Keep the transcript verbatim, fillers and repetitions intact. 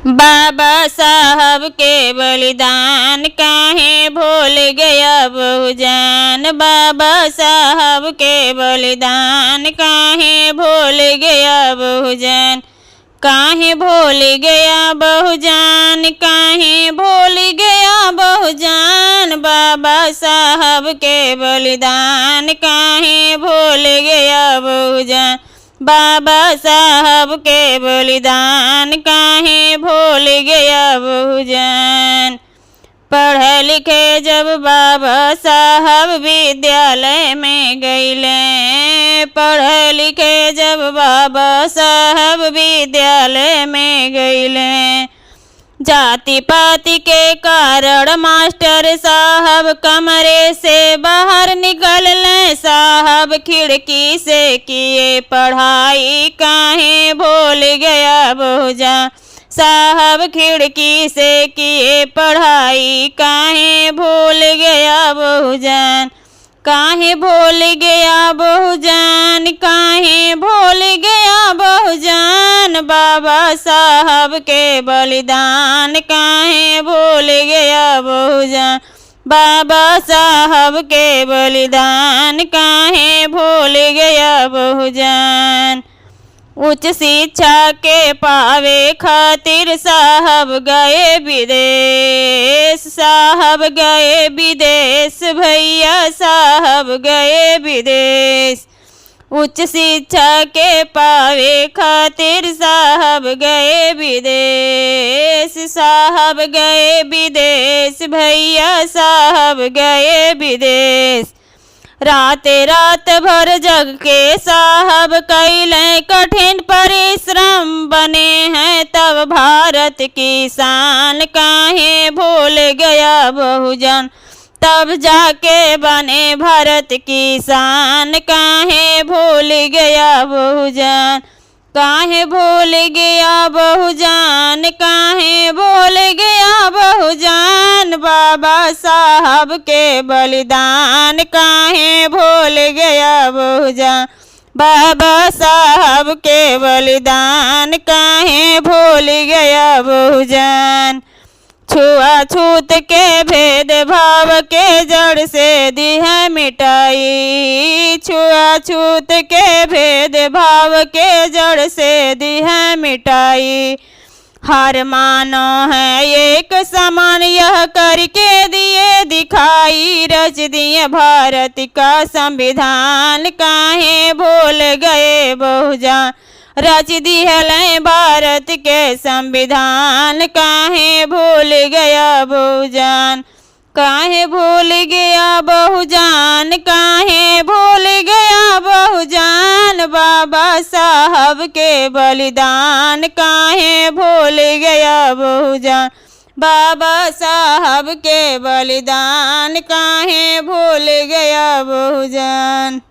बाबा साहब के बलिदान काहे भूल गया बहुजन, बाबा साहब के बलिदान काहे भूल गया बहुजन, काहे भूल गया बहुजन, काहे भूल गया बहुजन, बाबा साहब के बलिदान काहे भूल गया बहुजन, बाबा साहब के बलिदान काहे भूल गया बहुजन। पढ़े लिखे जब बाबा साहब विद्यालय में गइले, पढ़े लिखे जब बाबा साहब विद्यालय में गइले, जाति पाति के कारण मास्टर साहब कमरे से बाहर निकलले। साहब खिड़की से किए पढ़ाई, काहे भूल गया बहुजन, साहब खिड़की से किए पढ़ाई, काहे भूल गया बहुजन, काहे भूल गया बहुजन, काहे भूल गया बहुजन, बाबा साहब के बलिदान काहे भूल गया बहुजन, बाबा साहब के बलिदान काहे भूल गया बहुजन। उच्च शिक्षा के पावे खातिर साहब गए विदेश, साहब गए विदेश, भैया साहब गए विदेश। उच्च शिक्षा के पावे खातिर साहब गए विदेश, साहब गए विदेश, भैया साहब गए विदेश। रात रात भर जग के साहब कइले कठिन परिश्रम, बने हैं तब भारत की शान, काहे भूल गया बहुजन, तब जाके बने भारत की शान, काहे भूल गया बहुजन, काहे भूल गया बहुजन, काहे भूल गया बहुजन, बाबा साहब के बलिदान काहे भूल गया बहुजन, बाबा साहब के बलिदान काहे भूल गया बहुजन। छुआछूत के भेदभाव के जड़ से दिहे मिटाई, छुआछूत के भेदभाव के जड़ से दिहे मिटाई। हर मानव है एक समान यह करके दिए दिखाई, रच दिए भारत का संविधान काहे भूल गए बहुजन, रच दिहलें भारत के संविधान, काहे भूल गया बहुजन, काहे भूल गया बहुजन, काहे भूल गया बहुजन, बाबा साहब के बलिदान, काहे भूल गया बहुजन, बाबा साहब के बलिदान, काहे भूल गया बहुजन।